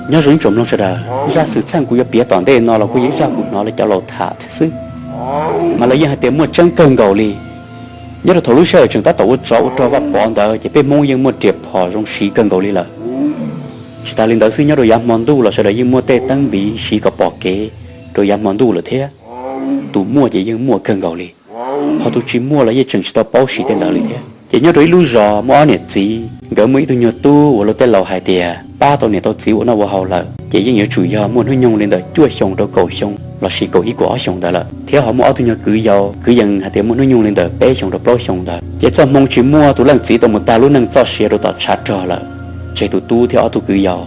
Nyob zoo ib tsoom mloog sawv daws, zaj xwm txheej kuv yuav piav tom ntej no los kuj yog ib zaj kuv hnov lawv cov laus tham thiab xwb, mas lawv yeej hais tias muaj tseeb kawg nkaus li. Nyob rau thaum lub sij hawm tseem tab tom ua tsov ua rog vaj pov ntawd ces peb Hmoob yeej muaj riam phom zoo siv kawg nkaus li lawm. Tsis tas li ntawd xwb, nyob rau yav hmo ntuj los sawv daws yeej muaj tej teeb npiv siv kom pom kev rau yav hmo ntuj lawm thiab. Tus muaj ces yeej muaj kawg nkaus li, ho tus tsis muaj los yeej tseem tsis tau paub siv tej ntawd li thiab. Ces nyob rau ib lub zos muaj ob niam txiv, nkawd muaj ib tug nyuag tub uas luag tej laus hais tias pab tau niam tau txiv ua noj ua haus lawm ces yeej yuav tsum yog muaj hnub nyoog li ntawm cuaj xyoo rau kaum xyoo lossis kaum ib kaum ob xyoos ntawd lawm, thiab ho muaj ob tug nyuag kwv yau, kwv yees hais tias muaj hnub nyoog li ntawm peb xyoo rau plaub xyoos ntawd. Ces txoj hmoo tsis muaj, tus leej txiv tau mus tag lub neej txoj sia rau tom tshav rog lawm, tseg tus tub thiab ob tug kwv yau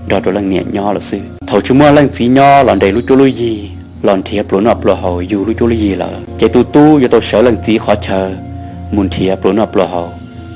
nrog rau leej niam nyob lawm xwb. Thaum tsis muaj leej txiv nyob los nres lub cuab lub yig los nrhiav pluas noj pluas haus yug lub cuab lub yig lawm, ces tus tub yuav tau sawv leej txiv qhov chaw mus nrhiav pluas noj pluas haus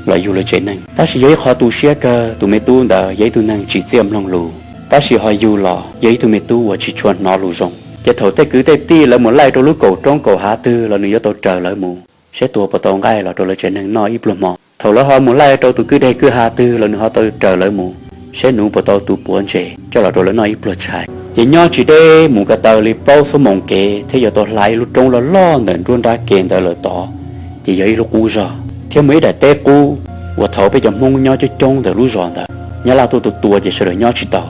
los yug lawv tsev neeg. Tab sis yog ib qho tu siab kawg, tus me tub ntawd yog ib tug neeg tsis txiaj mloog lus, tab sis ho yug los yog ib tug me tub uas tsis tshua hnov lus zoo. Ces thaum tej kwv tej tij lawv mus laij rau lub kaum roob kaum hav twg los nws yuav tau raws lawv mus saib tua puas tau nqaij los rau lawv tsev neeg noj ib pluag hmo. Thaum lawv ho mus laij rau tus kwj deg kwj ha twg los nws ho tau raws lawv mus saib nuv puas tau tus puav ntses coj los rau lawv noj ib pluag tshais. Ces nyob tsis deb mus ko taw li plaub xuab moos kev thiab yuav tau hla ib lub roob loj loj ntawm nruab nrab ke ntawd lawm tod, ces yog ib lub qub zog thiab muaj ib daim teb qub uas thaum peb cov Hmoob nyob coob coob ntawm lub zos ntawd, Nyab Laj tuaj tua tua ces sawv daws nyob tsis tau,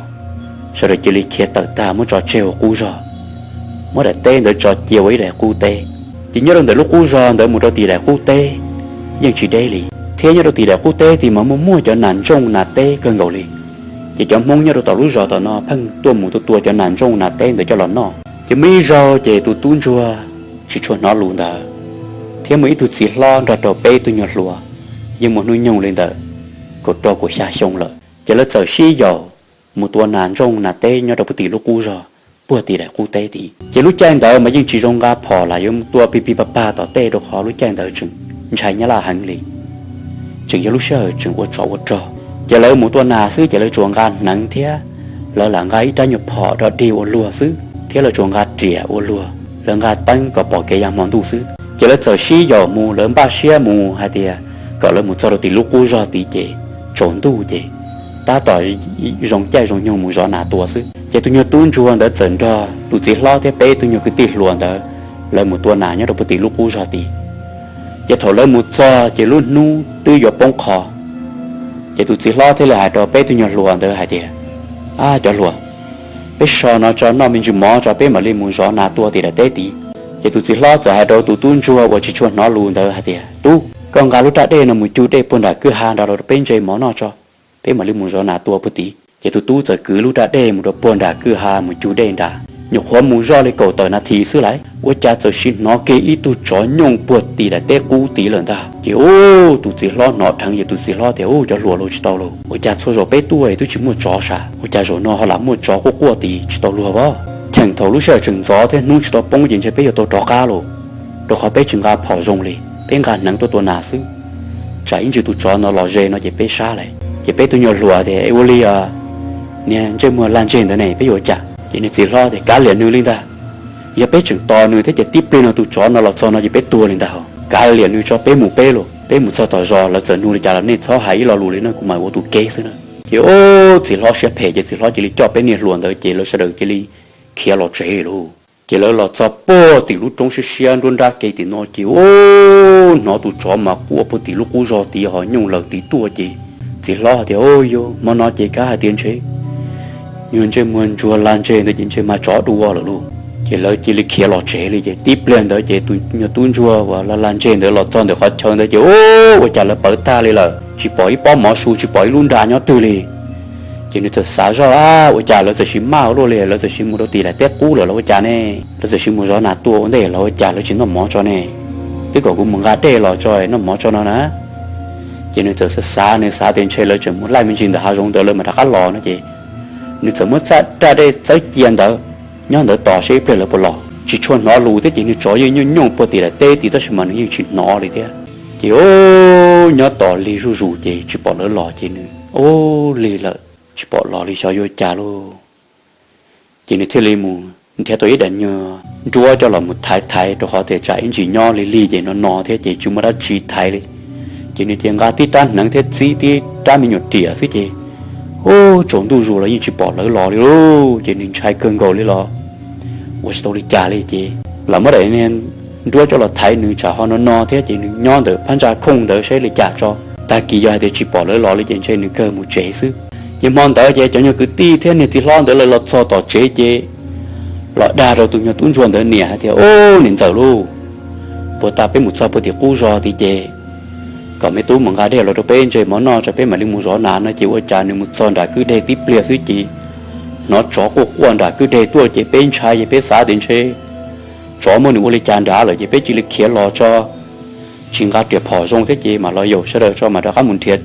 sawv daws cia li khiav tawm tag muab tso tseg ua qub zog, muab daim teb ntawd tso cia ua ib daim qub teb. Ces nyob rau ntawm lub qub zog ntawd mus rau tim daim qub teb yeej tsis deb li, thiab nyob rau tim daim qub teb tid mas muaj muaj cov nas ntsooj nas teb kawg nkaus li. Ces cov Hmoob nyob rau tom lub zos tom no pheej tuaj mus tua tua cov nas ntsooj nas teb ntawd coj los noj. Ces muaj ib zaug ces tus tub ntsuag tsis tshua hnov lus ntawd thiab muaj ib tug txiv hlob nrog rau peb tug nyuag hluas yeej muaj hnub nyoog li ntawm kaum rau kaum xya xyoo lawm, ces lawv txawm sib yaum mus tua nas ntsooj nas teb nyob rau puag tim lub qub zog puag tim daim qub teb tid. Ces lub caij ntawd mas yeej tsis zoo nqa phom lam yuav tua pig pig pag pag tom tej rau qhov lub caij ntawd tseem ntshai Nyab Laj heev li, tseem yog lub sij hawm tseem ua tsov ua rog. Ces lawv mus tua nas xwb ces lawv tsuas nqa hneev thiab lawv lam nqa ib rab nyuag phom rog dig ua luag xwb thiab lawv tsuas nqa riam ua luag, lawv nqa teeb kom pom kev ya hmo ntuj xwb. Ces lawv txawm sib yaum mus, lawv npaj siab mus hais tias kom lawv mus txog rau tim lub qub zog tid ces tsaus ntuj ces tab tom zoo caij zoo nyoog mus zov nas tua xwb. Ces tus nyuag tub ntsuag ntawd txawm nrog tus txiv hlob thiab peb tug nyuag kwv tij hluas ntawd lawv mus tua nas nyob rau puag tim lub qub zog tid. Ces thaum lawv mus txog ces lub hnub twb yuav poob qho. Ces tus txiv hlob thiaj li hais rau peb tug nyuag hluas ntawd hais tias, A cov hluas, peb so no tso noj me ntsis mov tso peb mam li mus zov nas tua tim daim teb tid. Ces tus txiv hlob txawm hais rau tus tub ntsuag uas tsis tshua hnov lus ntawd hais tias, Tub, koj nqa lub raj dej no mus cug dej puag nram kwj ha nrad los rau peb ntse mov noj tso, peb mam li mus zov nas tua puag tid. Ces tus tub txawm kwv lub raj dej mus rau puag nram kwj ha mus cug dej nrad. Nyuam qhuav mus zoj li kaum tawm nas this xwb lawm, ua cas txawm sis hnov kiag ib tug tsov nyooj puag tim daim teb qub tid lawm ntag. Ces ub, tus txiv hlob hnov dheev ces tus txiv hlob tias, Ub, cov hluas, luag tsis tau lauj, ua cas txhua zaus peb tuaj twb tsis muaj tsov sav, ua cas zaum no ho lam muaj tsov quaj quaj tid, tsis tau luag as. Cheem thaum lub sij hawm tseem ntxov thiab hnub tsis tau poob ces ntshe peb yuav tau rov qab lauj, rau qhov peb tsis nqa phom zoo li, peb nqa hneev tuaj tua nas xwb. Tsam ib ntsis tus tsov no los ze no ces peb sab lawm. Ces peb tug nyuag hluas tias, Ua li os, niag ntsej muag lag ntseg ntawd ne, peb yuav ua cas? Ces nws txiv hlob tias, Kav liam nws li ntag. Yog peb tseem tos nws thiab ces tib pliag no tus tsov no los txog no ces peb tuag li ntag. Kav liam nws tso, peb mus peb lauj. Peb mus txog tom zos lawv txawm nug li cas los nej txhob hais ib lo lus li no, kuv mam ua tus kev xwb na. Ces ub, txiv hlob siab phem ces txiv hlob cia li coj peb niag hluas ntawd ces lawv sawv daws cia li khiav los tsev lauj. Ces lawv los txog puag tim lub roob siab siab nruab nrab ke tim no ces ub, hnov tus tsov mas quaj puag tim lub qub zog tid ho nyooj lawm tid tuaj ces txiv hlob tias, Ub, yog hmo no ces kav hais tias ntshe nyuag ntsej muag ntsuag lag ntseg ntawd ces ntshe mas tsov dua lawm lauj. Ces lawv cia li khiav los tsev li. Ces tib pliag ntawd ces tus nyuag tub ntsuag uas lag lag ntseg ntawd los txog ntawm qhov chaw ntawd ces ub, ua cas lawv pawv tag li lawm, tsis pom ib pob mov su, tsis pom ib lub nra nyob twg li. Ces nws txawm xav zoj, A, ua cas lawv txawm sis maj ua luaj li, lawv txawm sis mus rau tim daim teb qub lawm los ua cas ne? Lawv txawm sis mus zov nas tua ua ntej los ua cas lawv tsis noj mov tso ne? Twb kom kuv mus nqa dej los tso noj mov tso no na. Ces nws txawm xav xav, nws xav tias ntshe lawv tseem mus laij me ntsis ntawm hav zoov ntawd lawv mam rov qab los no ces nws txawm muab raj dej txawb cia ntawd, nyob ntawd tos seb ib pliag lawv puas los. Tsis tshua hnov lus thiab ces niag tsov yeej nyooj nyooj puag tim daim teb tid tab sis mas nws yeej tsis hnov li thiab. Ces ub, nyob tos lig zuj zus ces tsis pom lawv los ces nws, Ub, lig lawm, tsis pom los li xyov yuav cas lauj. Ces nws thiaj li mus nrhiav tau ib daim nyuag nruab coj los mus thaiv thaiv rau qhov tias tsam ib ntsis nyob li lig ces no no thiab ces tsis muaj dab tsi thaiv li. Ces nws cia nqa tib rab hneev thiab txib tib rab me nyuam riam xwb ces Ub, tsaus ntuj zus los yeej tsis pom lawv los li lauj. Ces nws ntshai kawg nkaus li los ua tsis tau li cas li ces lawv muab daim nruab coj los thaiv nws tsam ho no no thiab ces nws nyob ntawm phab ntsa khooj ntawd saib li cas tso. Tag kis yog hais tias tsis pom lawv los li ces ntshe nws kawg mus tsev xwb. Ces hmo ntawd ces cov nyuag kwv tij thiab niag txiv hlob ntawd lawv los txog tom tsev ces los dag rau tus nyuag tub ntsuag ntawd niam hais tias, Ub, niam ntxawm lauj, puag ta peb mus txog puag tim qub zos tid ces kom me tub mus nqa dej los rau peb ntse mov noj tso peb mam li mus zov nas no ces ua cas nws mus txog nram kwj deg tib pliag xwb ces hnov tsov quaj quaj nram kwj deg tuaj ces peb ntshai ces peb xav tias ntshe tsov muab nws ua li cas nrad lawm ces peb cia li khiav los tso, tsis nqa riam phom zoo thiab ces mam los yaum sawv daws tso mam rov qab mus nrhiav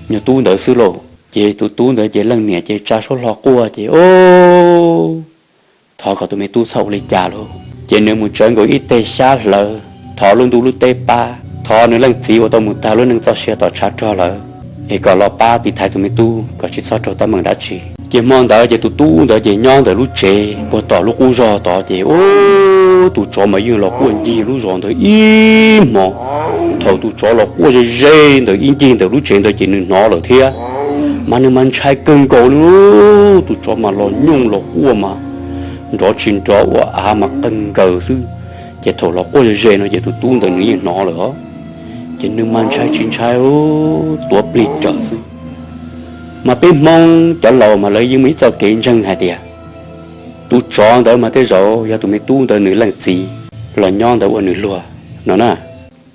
nyuag tub ntawd xwb lauj. Ces tus tub ntawd ces leej niam ces tsa suab hlo quaj ces, Ub, thov kom tus me tub txhob ua li cas lauj. Ces nws mus tsawv nkaus ib teg xyab hlawv, thov lub ntuj lub teb pab, thov nws leej txiv uas tau mus tag lub neej txoj sia tom tshav rog lawm es kom los pab tiv thaiv tus me tub kom tsis txhob raug teeb meem dab tsi. Ces hmo ntawd ces tus tub ntawd ces nyob ntawm lub tsev puag tom lub qub zos tod ces ub, tus tsov mas yeej los quaj ncig lub zos ntawd ib hmos. Thaum tus tsov los quaj ze ze ntawm ib ncig ntawm lub tsev ntawd ces nws hnov lawm thiab, mas nws mas ntshai kawg nkaus li. Tus tsov mas los nyooj los quaj mas nrov tsis nrov ua av mas qeeg nkaws xwb. Ces thaum los quaj ze ze no ces tus tub ntawd nws yeej hnov lawm os. Ces nws mas ntshai tsis ntshai, tuav plig raws xwb. Mas peb Hmoob cov laus mas lawv yeej muaj ib txoj kev ntseeg hais tias tus tsov ntawd mas tej zaum yog tus me tub ntawd nws leej txiv los nyob ntawd ua nws luag no na.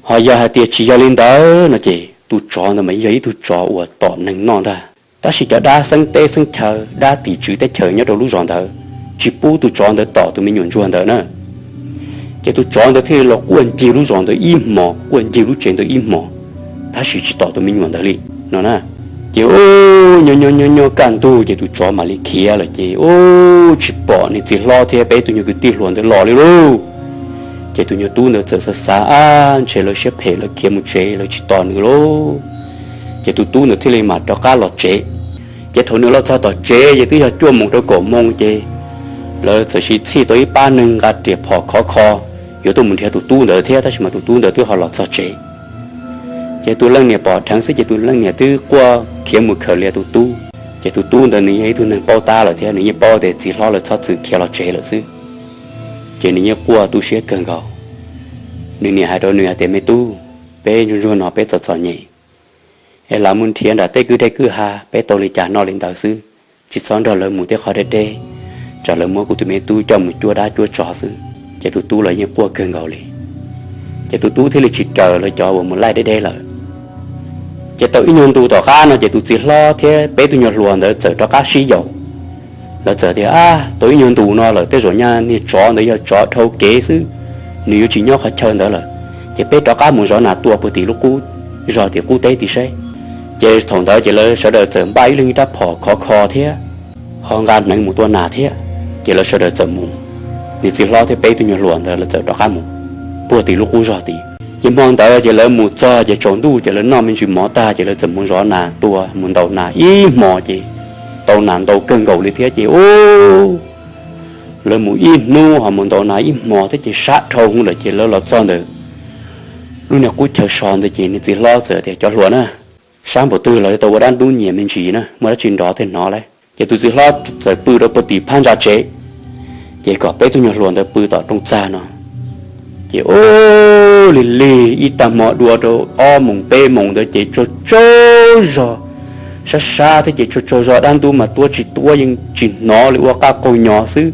Ho yog hais tias tsis yog li ntawd no ces tus tsov ntawd mas yog ib tug tsov uas tom neeg noj ntag. Tab sis cov dab xeeb teb xeeb chaw, dab tim tswv teb chaws nyob rau lub zos ntawd tsis pub tus tsov ntawd tom tus me nyuam ntsuag ntawd na. Ces tus tsov ntawd thiaj li los quaj ncig lub zos ntawd ib hmos, quaj ncig lub tsev ntawd ib hmos, tab sis tsis tom tus me nyuam ntawd li no na. Ces nyob nyob nyob nyob kaj ntug ces tus tsov mam li khiav lawm ces ub, tsis pom niag txiv hlob thiab peb tug nyuag kwv tij hluas ntawd los li lauj. Ces tus nyuag tub ntawd txawm xav xav, Ab, ntshe lawv siab phem lawv khiav mus tsev lawv tsis tos nws lauj. Ces tus tub ntawd thiaj li mam rov qab los tsev. Ces thaum nws los txog tom tsev ces twb yog cuaj moos rau kaum moos ces lawv txawm sis txhij tau ib pab neeg nqa riam phom khov kho yuav tuaj mus nrhiav tus tub ntawd thiab, tab sis mas tus tub ntawd twb ho los txog tsev. Ces tus leej niam pom dheev xwb ces tus leej niam twb quaj khiav mus khawm lias tus tub. Ces tus tub ntawd nws yog ib tug neeg paub tab lawm thiab nws yeej paub tias txiv hlob lawv txhob txwm khiav los tsev lawm xwb. Ces nws yeej quaj tu siab kawg nkaus. Nws niam hais rau nws hais tias, Me tub, peb ntsuag ntsuag no peb txom txom nyem es lam mus nrhiav nram tej kwj deg kwj ha peb tau li cas noj li ntawd xwb, tsis txhob nrog lawv mus tej qhov deb deb, tsam lawv muab kuv tus me tub coj mus cuab dab cuab tsov xwb. Ces tus tub los yeej quaj kawg nkaus li. Ces tus tub thiaj li tsis raws lawv cov uas mus laij deb deb lawm. Ces tau ib nyuag ntu tom qab no ces tus txiv hlob thiab peb tug nyuag hluas ntawd txawm rov qab sib yaum. Lawv txawm tias, Ab, tau ib nyuag ntu no lawm tej zaum nyaj niag tsov ntawd yog tsov dhau kev xwb, nws yuav tsis nyob qhov chaw ntawd lawm. Ces peb rov qab mus zov nas tua puag tim lub qub zos tim qub teb tim saib. Ces thaum ntawd ces lawv sawv daws txawm npaj ib leeg ib rab phom khov kho thiab ho nqa hneev mus tua nas thiab. Ces lawv sawv daws txawm mus, niag txiv hlob thiab peb tug nyuag hluas ntawd lawv txawm rov qab mus puag tim lub qub zos tid. Ces hmo ntawd ces lawv mus txog ces tsaus ntuj ces lawv noj me ntsis mov tag ces lawv txawm mus zov nas tua mus ntaus nas ib hmos ces tau nas ntau kawg nkaus li thiab ces ub, lawv mus ib hnub ho mus ntaus nas ib hmos thiab ces sab dhau lawm ces lawv los txog ntawm lub niag qub chaw so ntawd ces niag txiv hlob txawm tias, Cov hluas na, sab npaum twg los yuav tau ua dab ntub nyias me ntsis na, muaj dab tsi nrov thiaj hnov lauj. Ces tus txiv hlob txawm pw rau puag tim phab ntsa tsev, ces kom peb tug nyuag hluas ntawd pw tom rooj txag no. Ces ub, lig lig ib tag hmo dua rau ob moos peb moos ntawd ces tsaug tsaug zog, sab sab thiab ces tsaug tsaug zog dab ntub mas tua tsis tuab yeej tsis hnov li ua qaj qaug nyo xwb.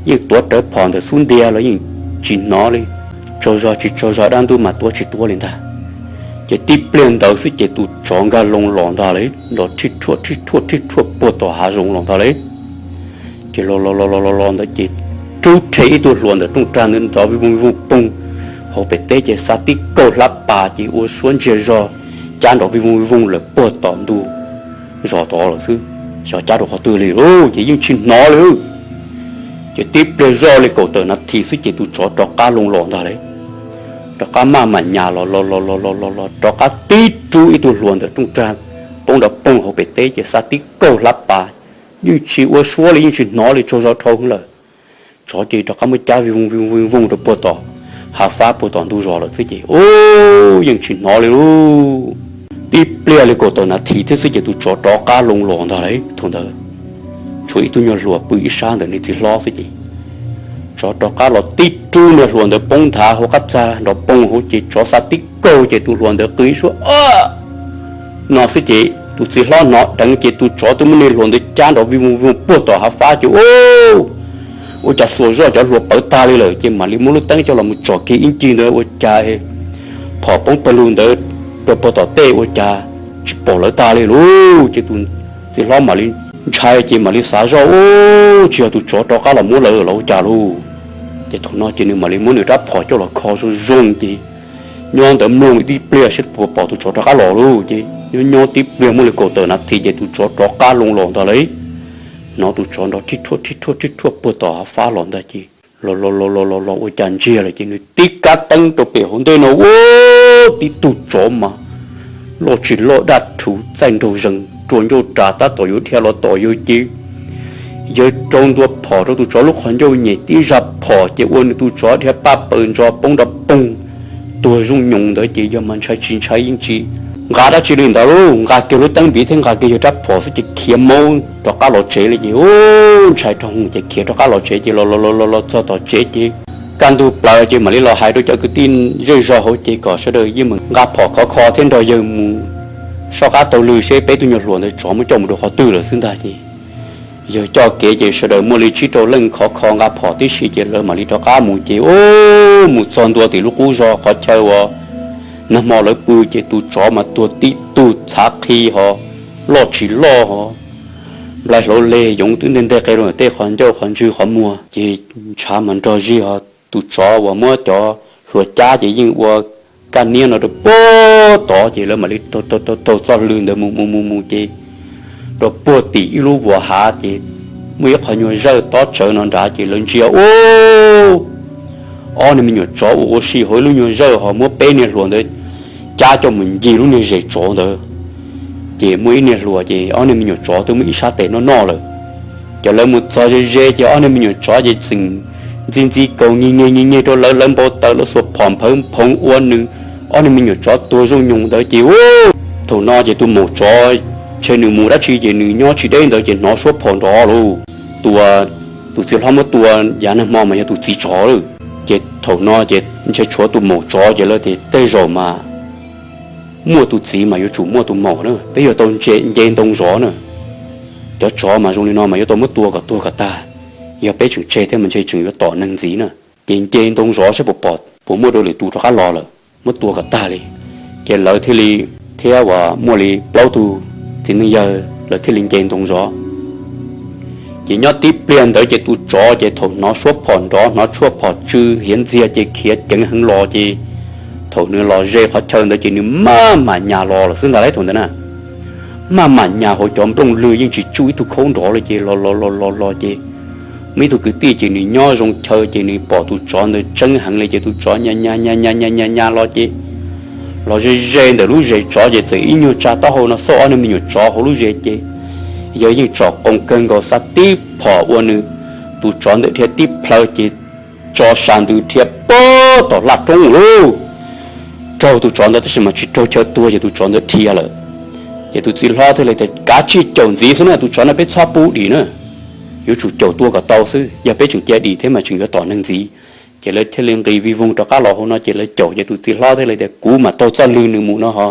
Yeej tuav rawv phom ntawm xub ntiag los yeej tsis hnov li, tsaug zog tsis tsaug zog dab ntub mas tua tsis tuab li ntag. Ces tib pliag ntawd xwb ces tus tsov nkag loo los ntag li, los rhij rhuaj rhij rhuaj rhij rhuaj puag tom hav zoov los ntag li. Ces los los los los los los ntawd ces rub rhe ib tug hluas ntawm rooj rag ntawd nrov vij voog vij voog poog hauv pem teb ces xa tib kaug hlab pas ces ua suab ntsiag zog cab nrov vij voog vij voog lawm puag tom ntug zos tod lawm xwb. Xyov cab rau qhov twg li lauj ces yeej tsis hnov li. Ces tib pliag zoj li kaum tawm nas this xwb ces tus tsov rov qab loo los ntag li. Rov qab maj mam nyas los los los los los los los rov qab tib rub ib tug hluas ntawm rooj rag poob nrov poog hauv pem teb ces xa tib kaug hlab pas, yeej tsis ua suab li yeej tsis hnov li tsaug zog dhau lawm. Tsov ces rov qab muab cab vij voog vij voog vij voog rau puag tom hav fab puag tom ntug zos lawm xwb ces ub, yeej tsis hnov li lauj. Ib pliag li kaum tawm nas this thiab xwb ces tus tsov rov qab loo los ntag lauj. Thaum ntawd tshuav ib tug nyuag hluas pw ib sab ntawm niag txiv hlob xwb ces tsov rov qab los tib rub niag hluas ntawd poob nthav hauv qab txag nrov poog hauv ces tsov xa tib kaug ces tus hluas ntawd qw ib suab no xwb ces tus txiv hlob hnov dheev ces tus tsov twb muab niag hluas ntawd cab nrov vij voog voog puag tom hav fab ces ua cas xuas zoj cov hluas pawv tag li lawm ces mam li muab lub teeb coj los mus tsom kiag ib ncig ntawd ua cas phom poob pawg lug ntawd rau puag tom tej ua cas tsis pom lawv tag li lauj. Ces tus txiv hlob mam li ntshai ces mam li xav zoj ua tsis yog tus tsov rov qab los muab lawv los ua cas lauj. Ces thaum no ces nws mam li muab nws rab phom coj los kho zoo zoo ces nyob ntawd mloog ib tib pliag seb puas pom tus tsov rov qab los lauj. Ces nyob nyob tib pliag muaj li kaum tawm nas this ces tus tsov rov qab loo los ntag lauj. Hnov tus tsov nrov rhib rhuaj rhib rhuaj rhib rhuaj puag tom hav fab los ntag ces los los los los los los ua cas ntsiag lawm ces nws tib kab teeb rau pem hauv ntej no ua tib tug tsov mas loj tsis loj daj rhuv txaij nraug zees rua ncauj ras tab tom yuav dhia los tom yawg ces yawg rau ntua phom rau tus tsov lub qhov ncauj nyem tib zag phom ces ua nws tus tsov dhia paj paws ntsos poob nrov poog tuag zooj nyoos ntawd ces yawg mas ntshai tsis ntshai yeej tsis nqa dab tsi li ntawd lauj, nqa kiag lub teeb npiv thiab nqa kiag yawg rab phom xwb ces khiav maub rov qab los tsev li ces ntshai rau hwv ces khiav rov qab los tsev ces los los los los txog tom tsev ces kaj ntug plaws ces mam li los hais rau cov kwv tij zej zog hauv ces kom sawv daws yeej meem nqa phom khov kho thiab nrog yawg mus soj qab taug lw seb peb tug nyuag hluas ntawd tsov muab coj mus rau qhov twg lawm xwb ntag ces yawg coj kev ces sawv daws muaj li tsib rau leej khov kho nqa phom tib si ces lawv mam li rov qab mus ces mus txog ntua tim lub qub zos qhov chaw uas nag hmo lawv pw ces tus tsov mas tuag tib tug txhav qhi ho loj tsis loj ho nplai hlauv leg yoov twb ntej nteg qe rau tej qhov ncauj qhov ntswg qhov muag ces ntshav mas nrog zig ho tus tsov uas muab cov hluas cab ces yeej ua kaj niab no rau puag tod ces lawv mam li taug txoj hlw ntawd mus mus mus mus ces rau puag tim ib lub vuas hav ces muaj ib qho nyuag zawj tob tsawv no nrad ces lawv ntsia ua ob niag me nyuam tsov ua ua si hauv ib lub nyuag zawj ho muab peb niag hluas ntawd cab coj mus ncig lub niag zes tsov ntawd. Ces muaj ib niag hluas ces ob niag me nyuam tsov twb muab ib sab tes noj noj lawm. Ces lawv mus txog ze ze ces ob niag me nyuam tsov ces txeem ntxi ntxi kaus nyig nyeg nyig nyeg rau lawv, lawv npau taws lawv xuas phom nphawv nphoov ua nws ob niag me nyuam tsov tuag zooj nyoos ntawd ces thaum no ces tus maum tsov ntshe nws mus dab tsi ces nws nyob tsis deb ntawd ces hnov suab phom nrov lauj. Tus, tus txiv hlob muab tua yav nag hmo mas yog tus txiv tsov lawm. Ces thaum no ces ntshe tshuav tus maum tsov ces lawv tias tej zaum mas muaj tus txiv mas yuav tsum muaj tus maum na, peb yuav tau nce ntoo zov na. Cov tsov mas zoo li no mas yuav tau muab tua kom tuag kom tag, yog peb tseem tseg thiab mas ntshe tseem yuav tom neeg ntxiv na. Ces nce ntoo zov saib puas pom puas muaj dua lwm tus rov qab los lawm, muab tua kom tag li. Ces lawv thiaj li, thiab uas muaj li plaub tug txiv neej yawg lawv thiaj li nce ntoo zov. Ces nyob tib pliag ntawd ces tus tsov ces thaum hnov suab phom nrov hnov tshuaj phom tsw hiav ntxiag ces khiav ceev heev los ces thaum nws los ze qhov chaw ntawd ces nws maj mam nyas los lawm xwb ntag lauj thaum ntawd na. Maj mam nyas hauv cov nplooj lwg yeej tsis tsuj ib tug khaub nrov li ces los los los los los ces muaj ib tug kwv tij ces nws nyob zoo chaw ces nws pom tus tsov ntawd tseeb heev li ces tus tsov nyas nyas nyas nyas nyas nyas los ces los ze ze ntawm lub zes tsov ces txawm ib nyuag tsa taub hau no xauj ob niag me nyuam tsov hauv lub zes ces yawg yeej tsom qoos kawg nkaus xa tib phom ua nws tus tsov ntawd dhia tib plhaw ces tso sa ntws dhia puag tom laj roob lauj. Raug tus tsov ntawd tab sis mas tsis raug chaw tuag ces tus tsov ntawd dhia lawm. Ces tus txiv hlob thiaj li tias kav tsij caum ntxiv xwb na, tus tsov no peb txhob pub dim na. Yuav tsum caum tua kom tau xwb, yog peb tseem cia dim thiab mas tseem yuav tom neeg ntxiv. Ces lawv thiaj li nqis vij voog rov qab los hauv no ces lawv caum ces tus txiv hlob thiaj li tias kuv mam taug txoj lwg nws mus no ho.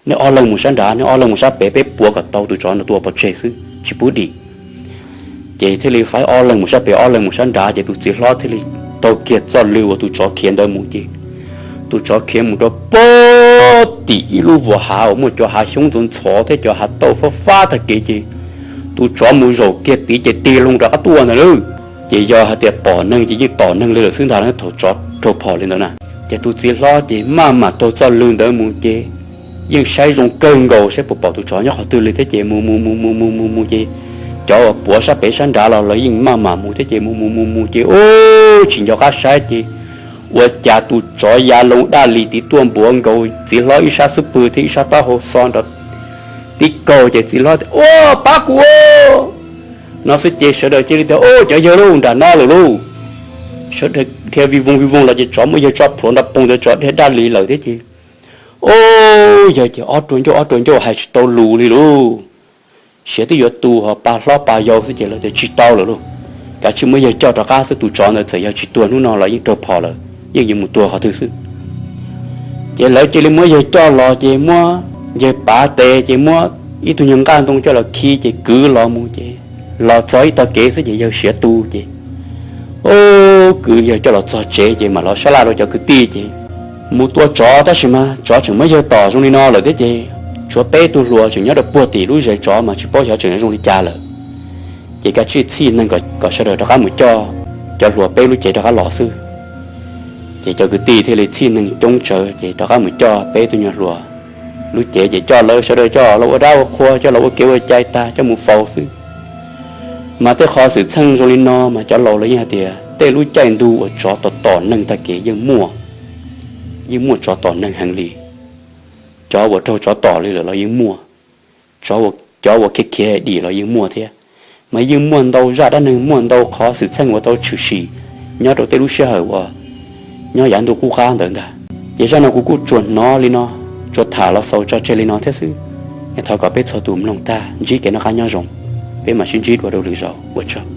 Nej ob leeg mus sab nrad, nej ob leeg mus sab pem, peb puav kom tau tus tsov no tua pov tseg xwb tsis pub dim. Ces thiaj li faib ob leeg mus sab pem ob leeg mus sab nrad ces tus txiv hlob thiaj li taug kiag txoj lwg uas tus tsov khiav ntawd mus ces tus tsov khiav mus rau puag tim ib lub vuas hav uas muaj cov hav xyoob ntxhov ntxhov thiab cov hav tauj fab fab tag kev ces tus tsov mus zaum kiag tid ces tig loo rov qab tuaj ntag lauj. Ces yog hais tias pom neeg ces yeej tom neeg li lawm xwb ntag thaum tsov raug phom li ntawd na. Ces tus txiv hlob ces maj mam taug txoj lwg ntawd mus ces yeej saib zoo kawg nkaus saib puas pom tus tsov nyob qhov twg li thiab ces mus mus mus mus mus mus mus ces cov uas puav sab pem sab nrad los lawv yeej maj mam mus thiab ces mus mus mus mus ces ub tsis nco qab saib ces ua cas tus tsov ya loo daj li tid tuaj npuav nkaus txiv hlob ib sab xub pwg thiab ib sab taub hau xo nrov tib kaug ces txiv hlob tias ua pab kuv no xwb ces sawv daws cia li tias ub cov yawg lauj, nram no lawm lauj. Sawv daws dhia vij voog vij voog los ces tsov muab yawg tso plhuav nrov poog ntawd tsov dhia daj li lawm thiab ces Ub, yawg ces ob rua ncauj ob rua ncauj hais tsis tau lus li lauj. Siav twb yuav tu ho pa hlob pa yau xwb ces lawv tias tsis tau lawm lauj, kav tsij muab yawg coj rov qab xwb, tus tsov ntawd txawm yog tsis tuag hnub no los yeej raug phom lawm, yeej yuav mus tuag qhov twg xwb. Ces lawv cia li muab yawg coj los ces muab yawg pav tes ces muab ib tug nyuag nqaj ntoo coj los khi ces kwv los mus ces los txog ib tog kev xwb ces yawg siav tu ces, ub, kwv yawg coj los txog tsev ces mam los sab laj rau cov kwv tij ces mus tua tsov tab sis mas tsov tseem muab yawg tom zoo li no lawm thiab ces tshuav peb tug hluas tseem nyob rau puag tim lub zes tsov mas tsis paub xyov tseem zoo li cas lawm. Ces kav tsij txhij neeg kom sawv daws rov qab mus coj cov hluas peb lub cev rov qab los xwb. Ces cov kwv tij thiaj li txhij neeg coob tsawv ces rov qab mus coj peb tug nyuag hluas lub cev ces coj lawv sawv daws coj los ua dab ua qhua, coj los ua kev ua cai tag, coj mus faus xwb. Mas tej qhov xwm txheej zoo li no mas cov laus lawv yeej hais tias tej lub caij ntu uas tsov tom tom neeg tag kev yeej muaj, yeej muaj tsov tom neeg heev li. Cov uas raug tsov tom li lawm los yeej muaj, cov uas khiav khiav dim los yeej muaj thiab. Mas yeej muaj ntau zaj dab neeg, muaj ntau qhov xwm txheej uas tau tshwm sim nyob rau tej lub sij hawm uas nyob yav ntuj qub qab ntawd ntag. Ces zaj no kuv kuj tsuas hnov li no, tsuas tham los xaus tso tseg li no thiab xwb. Thov kom peb txhua tus mloog tag ntsib kev noj qab nyob zoo, peb mam sib ntsib dua rau lwm zaus, ua tsaug.